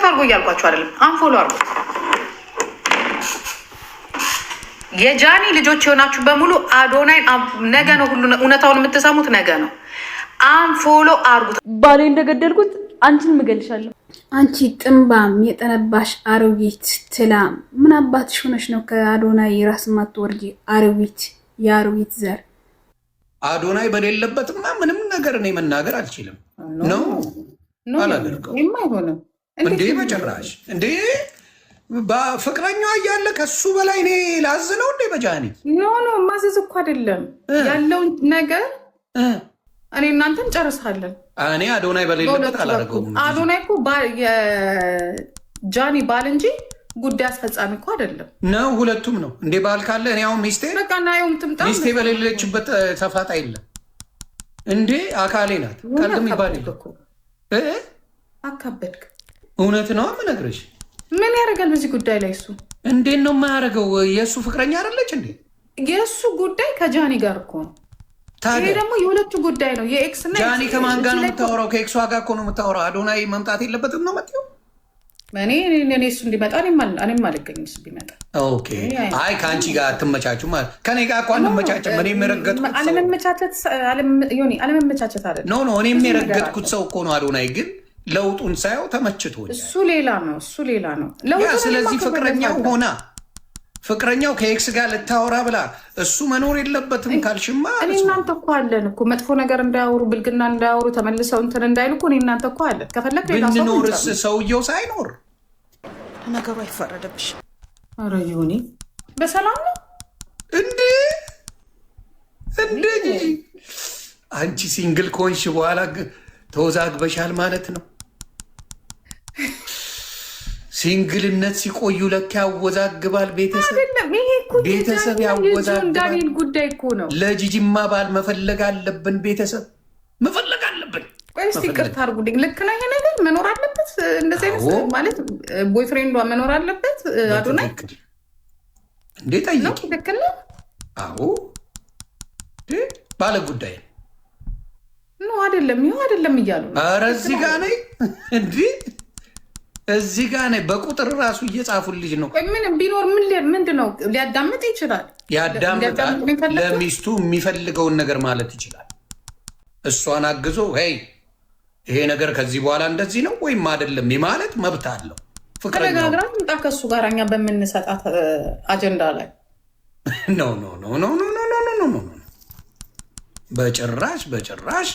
አድርጎ እያልኳቸው አይደለም፣ unfollow አድርጎ። የጃኒ ልጆች የሆናችሁ በሙሉ አዶናይ ነገ ነው ሁሉ እውነታውን የምትሰሙት ነገ ነው። Unfollow አርጉት። ባሌ እንደገደልኩት አንቺን እገልሻለሁ። አንቺ ጥንባም የጠነባሽ አሮጊት ትላም ምን አባትሽ ሆነሽ ነው ከአዶናይ ራስ ማትወርጂ? አሮጊት፣ የአሮጊት ዘር። አዶናይ በሌለበትማ ምንም ነገር እኔ መናገር አልችልም። ነው አላደርገውም። አይሆንም። እንዴ በጭራሽ እንዴ! ፍቅረኛዋ እያለ ከሱ በላይ እኔ ላዝ ነው እንዴ በጃኒ? No, ማዘዝ እኮ አይደለም፣ ያለውን ነገር እኔ እናንተ እንጨርሳለን። እኔ አዶናይ በሌለበት አላደርገውም። አዶናይ እኮ የጃኒ ባል እንጂ ጉዳይ አስፈጻሚ እኮ አይደለም። ነው፣ ሁለቱም ነው እንዴ። ባል ካለ እኔ አሁን ሚስቴ በቃ ናየውም ትምጣ። ሚስቴ በሌለችበት ተፋጣ የለም እንዴ፣ አካሌ ናት። ቀልድ የሚባል የለም። አካበድክ። እውነት ነው የምነግርሽ። ምን ያደርጋል በዚህ ጉዳይ ላይ እሱ? እንዴት ነው የማያደርገው? የእሱ ፍቅረኛ አይደለች እንዴ? የእሱ ጉዳይ ከጃኒ ጋር እኮ ነው። ይሄ ደግሞ የሁለቱ ጉዳይ ነው። የ ex እና ጃኒ ከማን ጋር ነው የምታወራው? ከ ex ዋ ጋር እኮ ነው የምታወራው። አዶናይ መምጣት የለበትም ነው መጥተው። እኔ እሱ እንዲመጣ እኔም አልገኝም። እሱ ቢመጣ Okay። አይ ከአንቺ ጋር አትመቻቹም ማለት ከኔ ጋር እኮ አንመቻችም። እኔም የረገጥኩት አለመመቻቸት አይደለም። No, no፣ እኔም የረገጥኩት ሰው እኮ ነው አዶናይ፣ ግን ለውጡን ሳየው ተመችቶኛል። እሱ ሌላ ነው፣ እሱ ሌላ ነው። ስለዚህ ፍቅረኛው ሆና ፍቅረኛው ከ ex ጋር ልታወራ ብላ እሱ መኖር የለበትም ካልሽማ እኔ እናንተ እኮ አለን እኮ፣ መጥፎ ነገር እንዳያወሩ፣ ብልግና እንዳያወሩ፣ ተመልሰው እንትን እንዳይሉ እኮ እኔ እናንተ እኮ አለን። ከፈለግ ሌላ ሰው ብንኖርስ ሰውየው ሳይኖር ነገሩ አይፈረድብሽ። ኧረ ይሁኔ በሰላም ነው። እንዴ እንዴ፣ አንቺ single ከሆንሽ በኋላ ተወዛግበሻል ማለት ነው። Single ነት ሲቆዩ ለካ ያወዛግባል። ቤተሰብ ቤተሰብ ያወዛግባል። ዳንኤል ጉዳይ እኮ ነው። ለጂጂማ ባል መፈለግ አለብን። ቤተሰብ መፈለግ አለብን። ቆይ እስኪ ይቅርታ አድርጉልኝ። ልክ ነው፣ ይሄ ነገር መኖር አለበት። እንደዚህ አይነት ማለት boyfriend ዷ መኖር አለበት። አዶናይ እንዴ ጠይቂ። ትክክል ነው። አዎ ባለ ጉዳይ ነው። አይደለም፣ ይኸው አይደለም እያሉ ነው። ኧረ እዚህ ጋ ነኝ፣ እንዲህ እዚህ ጋ ነኝ። በቁጥር ራሱ እየጻፉልሽ ነው። ምን ቢኖር ምንድን ነው፣ ሊያዳምጥ ይችላል። ያዳምጣል። ለሚስቱ የሚፈልገውን ነገር ማለት ይችላል። እሷን አግዞ hey ይሄ ነገር ከዚህ በኋላ እንደዚህ ነው ወይም አይደለም የማለት መብት አለው። ተነጋግራ ትምጣ ከእሱ ጋር እኛ በምንሰጣት አጀንዳ ላይ። No, no, no, no, no, no, no, no, no፣ በጭራሽ በጭራሽ።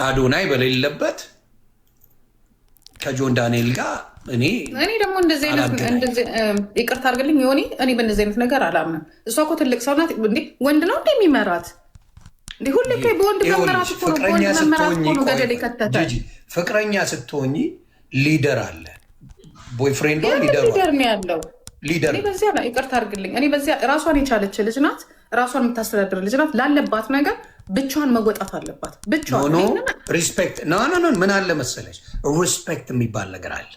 አዶናይ በሌለበት ከጆን ዳንኤል ጋር እኔ እኔ ደግሞ እንደዚህ አይነት፣ ይቅርታ አድርግልኝ ዮኒ፣ እኔ በእንደዚህ አይነት ነገር አላምንም። እሷ እኮ ትልቅ ሰው ናት። እንዴ ወንድ ነው እንደ የሚመራት? እንዴ ሁሌ እኮ በወንድ መመራት እኮ ነው፣ በወንድ መመራት እኮ ነው ገደል የከተተ። ፍቅረኛ ስትሆኚ leader አለ። Boyfriend ዷ leader leader ነው ያለው። Leader። እኔ በዚያ ይቅርታ አድርግልኝ፣ እኔ በዚያ ራሷን የቻለች ልጅ ናት። ራሷን የምታስተዳድር ልጅ ናት። ላለባት ነገር ብቻዋን መወጣት አለባት። ብቻዋን። No, respect, no, no, no። ምን አለ መሰለሽ፣ respect የሚባል ነገር አለ።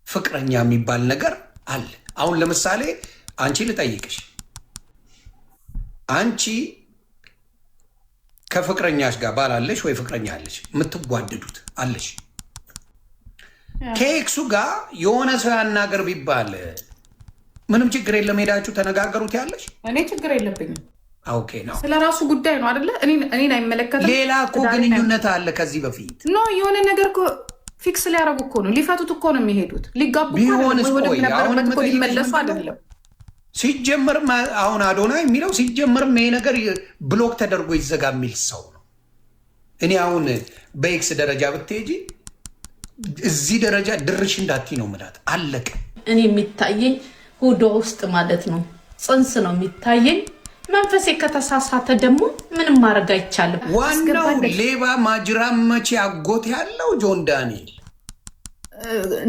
ፍቅረኛ የሚባል ነገር አለ። አሁን ለምሳሌ አንቺ ልጠይቅሽ፣ አንቺ ከፍቅረኛሽ ጋር ባል አለሽ ወይ ፍቅረኛ አለሽ፣ የምትጓደዱት አለሽ። ከ ex ኡ ጋር የሆነ ሰው ያናገር ቢባል ምንም ችግር የለም ሄዳችሁ ተነጋገሩት ያለሽ? እኔ ችግር የለብኝም። Okay ነው። ስለ ራሱ ጉዳይ ነው አይደለ? እኔን አይመለከትም። ሌላ እኮ ግንኙነት አለ ከዚህ በፊት። No፣ የሆነ ነገር እኮ fix ሊያደርጉ እኮ ነው፣ ሊፈቱት እኮ ነው የሚሄዱት። ሊጋቡ ቢሆንስ? ቆይ አሁን ሊመለሱ አይደለም። ሲጀመርም አሁን አዶናይ የሚለው ሲጀመርም ይሄ ነገር block ተደርጎ ይዘጋ የሚል ሰው ነው። እኔ አሁን በ ex ደረጃ ብትሄጂ እዚህ ደረጃ ድርሽ እንዳትይ ነው ምላት። አለቀ። እኔ የሚታየኝ ሆዷ ውስጥ ማለት ነው ጽንስ ነው የሚታየኝ። መንፈሴ ከተሳሳተ ደግሞ ምንም ማድረግ አይቻልም። ዋናው ሌባ ማጅራት መቺ አጎት ያለው ጆን ዳንኤል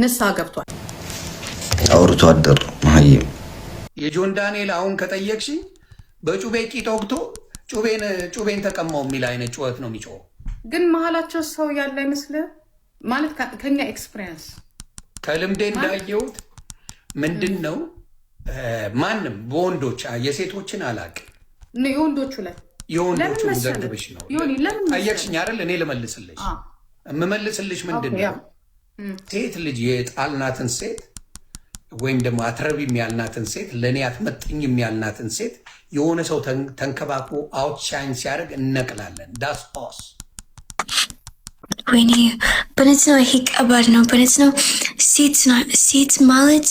ንስሐ ገብቷል። አውርቶ አደር መሀይም። የጆን ዳንኤል አሁን ከጠየቅሽኝ በጩቤ ቂጥ ወግቶ ጩቤን ተቀማው የሚል አይነት ጩኸት ነው የሚጮኸው። ግን መሀላቸው ሰው ያለ አይመስልህም? ማለት ከኛ experience ከልምዴ እንዳየሁት ምንድን ነው፣ ማንም በወንዶች፣ የሴቶችን አላውቅም። የወንዶቹ ላይ የወንዶቹ ዘግብሽ ነው ጠየቅሽኝ አይደል? እኔ ልመልስልሽ፣ የምመልስልሽ ምንድን ነው ሴት ልጅ የጣልናትን ሴት ወይም ደግሞ አትረቢም ያልናትን ሴት፣ ለእኔ አትመጥኝም ያልናትን ሴት የሆነ ሰው ተንከባክቦ outshine ሲያደርግ እነቅላለን። That's us። ወይኔ፣ በእውነት ነው። ይሄ ከባድ ነው። በእውነት ነው። ሴት ሴት ማለት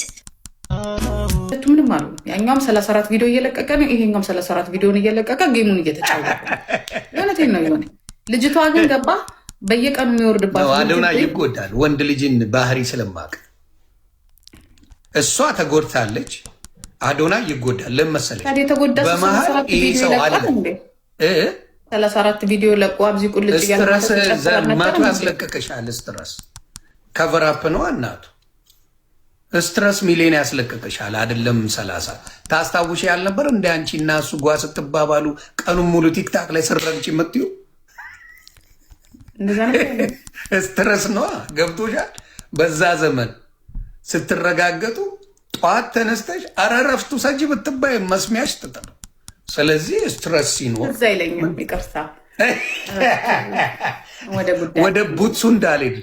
ሁለቱ ምንም አሉ። ያኛውም 34 ቪዲዮ እየለቀቀ ነው፣ ይሄኛውም 34 ቪዲዮን እየለቀቀ game ኡን እየተጫወተ ነው። የእውነቴን ነው። የሆነ ልጅቷ ግን ገባ በየቀኑ የሚወርድባት አዶናይ ይጎዳል። ወንድ ልጅን ባህሪ ስለማቅ እሷ ተጎድታለች። አዶናይ ይጎዳል። ለምን መሰለሽ? የተጎዳ ሰው በመሀል 34 ይሄ ቪዲዮ ሰው አለ ይለቃል እንዴ? 34 ቪዲዮ ለቆ አብዚ ቁልጭ እያለ stress ተጨፍራ ነበር መቶ እንዴ? ያስለቅቅሻል። Stress cover up ነው እናቱ። Stress ሚሊዮን ያስለቅቅሻል። አይደለም 30። ታስታውሽ ያልነበር እንደ አንቺ እና እሱ ጓ ስትባባሉ ቀኑን ሙሉ TikTok ላይ ስረግጭ የምትዩ እንደዛ ነበር። Stress ነዋ። ገብቶሻል? በዛ ዘመን ስትረጋገጡ ጠዋት ተነስተሽ አረ እረፍቱ ሰጂ ብትባይ መስሚያሽ ጥጥ ነው። ስለዚህ stress ሲኖር እዛ አይለኝም። ይቅርታ፣ ወደ ጉዳይ ወደ ቡትሱ እንዳልሄድ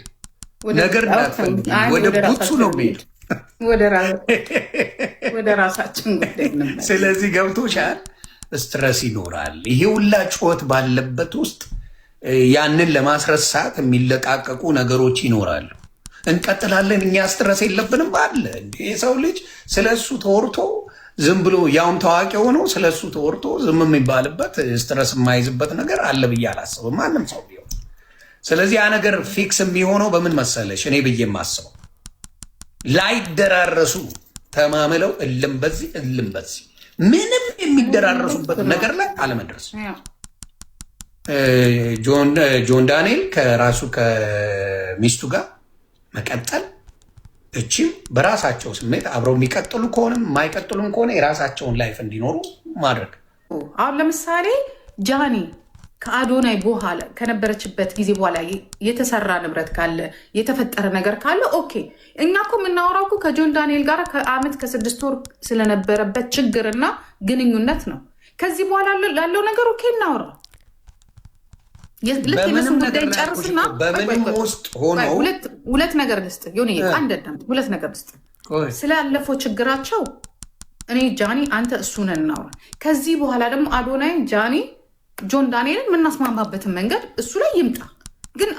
ነገር እንዳትፈልጊ፣ ወደ ቡትሱ ነው የሚሄድ። ወደ ራሳችን ጉዳይ እንመለስ። ስለዚህ ገብቶሻል፣ stress ይኖራል። ይሄ ሁላ ጩኸት ባለበት ውስጥ ያንን ለማስረሳት የሚለቃቀቁ ነገሮች ይኖራሉ። እንቀጥላለን፣ እኛ stress የለብንም አለ። የሰው ልጅ ስለ እሱ ተወርቶ ዝም ብሎ፣ ያውም ታዋቂ ሆኖ ስለ እሱ ተወርቶ ዝም የሚባልበት፣ stress የማይዝበት ነገር አለ ብዬ አላስብም፣ ማንም ሰው ቢሆን። ስለዚህ ያ ነገር fix የሚሆነው በምን መሰለሽ? እኔ ብዬ የማስበው ላይደራረሱ ተማምለው እልም በዚህ እልም በዚህ ምንም የሚደራረሱበት ነገር ላይ አለመድረስ። ጆን ዳንኤል ከራሱ ከሚስቱ ጋር መቀጠል፣ እቺም በራሳቸው ስሜት አብረው የሚቀጥሉ ከሆነም የማይቀጥሉም ከሆነ የራሳቸውን life እንዲኖሩ ማድረግ። አሁን ለምሳሌ ጃኒ ከአዶናይ በኋላ ከነበረችበት ጊዜ በኋላ የተሰራ ንብረት ካለ፣ የተፈጠረ ነገር ካለ okay። እኛ እኮ የምናወራው እኮ ከጆን ዳንኤል ጋር ከአመት ከ6 ወር ስለነበረበት ችግርና ግንኙነት ነው። ከዚህ በኋላ ላለው ነገር okay እናውራ። ልክ የነሱን ጉዳይ ጨርስና በምንም ውስጥ ሆኖ ሁለት ነገር ልስጥ፣ ሆነ አንድ አዳምጥ። ሁለት ነገር ልስጥ ስላለፈው ችግራቸው። እኔ ጃኒ፣ አንተ እሱን እናውራ። ከዚህ በኋላ ደግሞ አዶናይ፣ ጃኒ፣ ጆን ዳንኤልን የምናስማማበትን መንገድ እሱ ላይ ይምጣ። ግን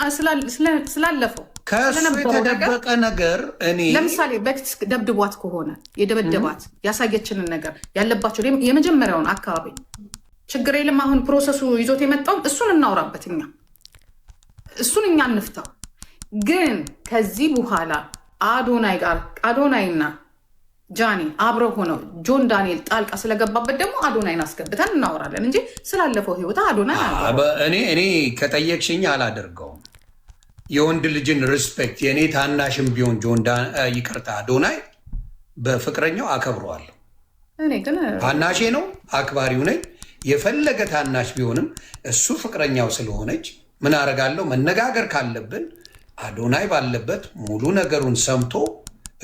ስላለፈው ከእሱ የተደበቀ ነገር እኔ ለምሳሌ በፊት ደብድቧት ከሆነ የደበደባት ያሳየችንን ነገር፣ ያለባቸው የመጀመሪያውን አካባቢ ችግር የለም። አሁን process ኡ ይዞት የመጣውን እሱን እናውራበት፣ እኛ እሱን እኛ እንፍታው። ግን ከዚህ በኋላ አዶናይ ጋር አዶናይና ጃኒ አብረው ሆነው ጆን ዳንኤል ጣልቃ ስለገባበት ደግሞ አዶናይን አስገብተን እናወራለን እንጂ ስላለፈው ህይወታ አዶናይ እኔ ከጠየቅሽኝ አላደርገውም። የወንድ ልጅን respect የእኔ ታናሽም ቢሆን ጆን፣ ይቅርታ፣ አዶናይ በፍቅረኛው አከብረዋለሁ። እኔ ግን ታናሼ ነው፣ አክባሪው ነኝ። የፈለገ ታናሽ ቢሆንም እሱ ፍቅረኛው ስለሆነች ምን አደርጋለሁ? መነጋገር ካለብን አዶናይ ባለበት ሙሉ ነገሩን ሰምቶ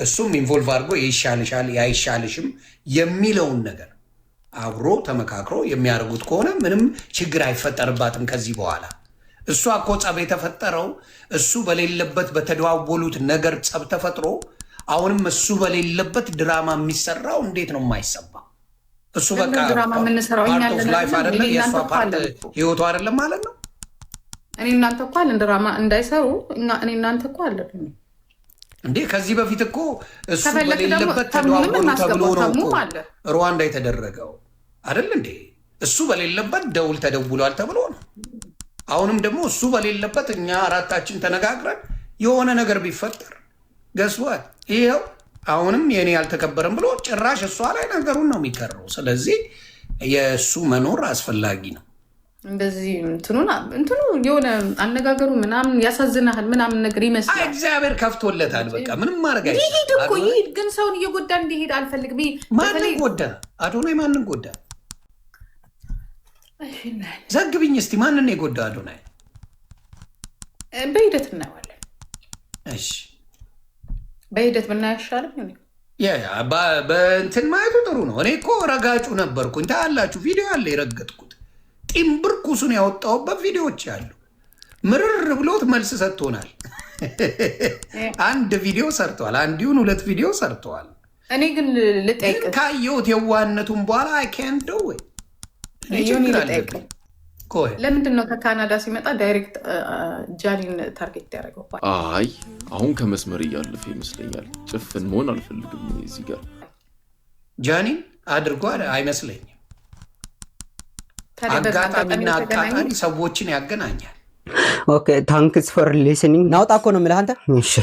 እሱም involve አድርጎ ይሻልሻል አይሻልሽም የሚለውን ነገር አብሮ ተመካክሮ የሚያደርጉት ከሆነ ምንም ችግር አይፈጠርባትም ከዚህ በኋላ። እሷ እኮ ጸብ የተፈጠረው እሱ በሌለበት በተደዋወሉት ነገር ጸብ ተፈጥሮ አሁንም እሱ በሌለበት ድራማ የሚሰራው እንዴት ነው የማይሰማ? እሱ በቃ ድራማ የምንሰራው እኛ part of life አይደለ? የእሷ part ህይወቱ አይደለም ማለት ነው። እኔ እናንተ እኮ አለን፣ ድራማ እንዳይሰሩ እኔ እናንተ እኮ አለን። እንዴ፣ ከዚህ በፊት እኮ እሱ ከፈለክ ደግሞ በሌለበት ተሙንም ተደዋወሉ ተብሎ እናስገባው፣ ነው እኮ ተሙም አለ። ሩዋንዳ የተደረገው አይደል እንዴ? እሱ በሌለበት ደውል ተደውሏል ተብሎ ነው። አሁንም ደግሞ እሱ በሌለበት እኛ አራታችን ተነጋግረን የሆነ ነገር ቢፈጠር guess what፣ ይኸው አሁንም የእኔ አልተከበረም ብሎ ጭራሽ እሷ ላይ ነገሩን ነው የሚከረው። ስለዚህ የእሱ መኖር አስፈላጊ ነው። እንደዚህ እንትኑን እንትኑ የሆነ አነጋገሩ ምናምን ያሳዝናል ምናምን ነገር አይ ይመስላል። እግዚአብሔር ከፍቶለታል። በቃ ምንም ማድረግ ይሄድ አይቻልም። እኮ ይሄድ፣ ግን ሰውን እየጎዳ እንዲሄድ አልፈልግም። ይሄ ማንን በተለይ ጎዳ? አዶናይ ማንን ጎዳ? ዘግብኝ እስቲ፣ ማንን ነው የጎዳ አዶናይ? በሂደት እናየዋለን። እሺ። በሂደት ብናየው አይሻልም? Yeah፣ በእንትን ማየቱ ጥሩ ነው። እኔ እኮ ረጋጩ ነበርኩኝ። ታያላችሁ፣ ቪዲዮ አለ የረገጥኩት፣ ጢምብር ኩሱን ያወጣሁበት ቪዲዮዎች አሉ። ምርር ብሎት መልስ ሰጥቶናል። አንድ ቪዲዮ ሰርተዋል። አንድ ይሁን ሁለት ቪዲዮ ሰርተዋል። እኔ ግን ልጠይቅ ካየሁት የዋህነቱን በኋላ አይ ካንት ዱ ኢት። ዮኒ፣ ልጠይቅ፣ ለምንድን ነው ከካናዳ ሲመጣ direct ጃኒን target ያደረገው? አይ፣ አሁን ከመስመር እያለፈ ይመስለኛል። ጭፍን መሆን አልፈልግም እኔ እዚህ ጋር። ጃኒን አድርጎ አይመስለኝም። አጋጣሚና አቃጣሪ ሰዎችን ያገናኛል። Okay, thanks for listening። ናውጣ እኮ ነው የምልህ አንተ። እሺ።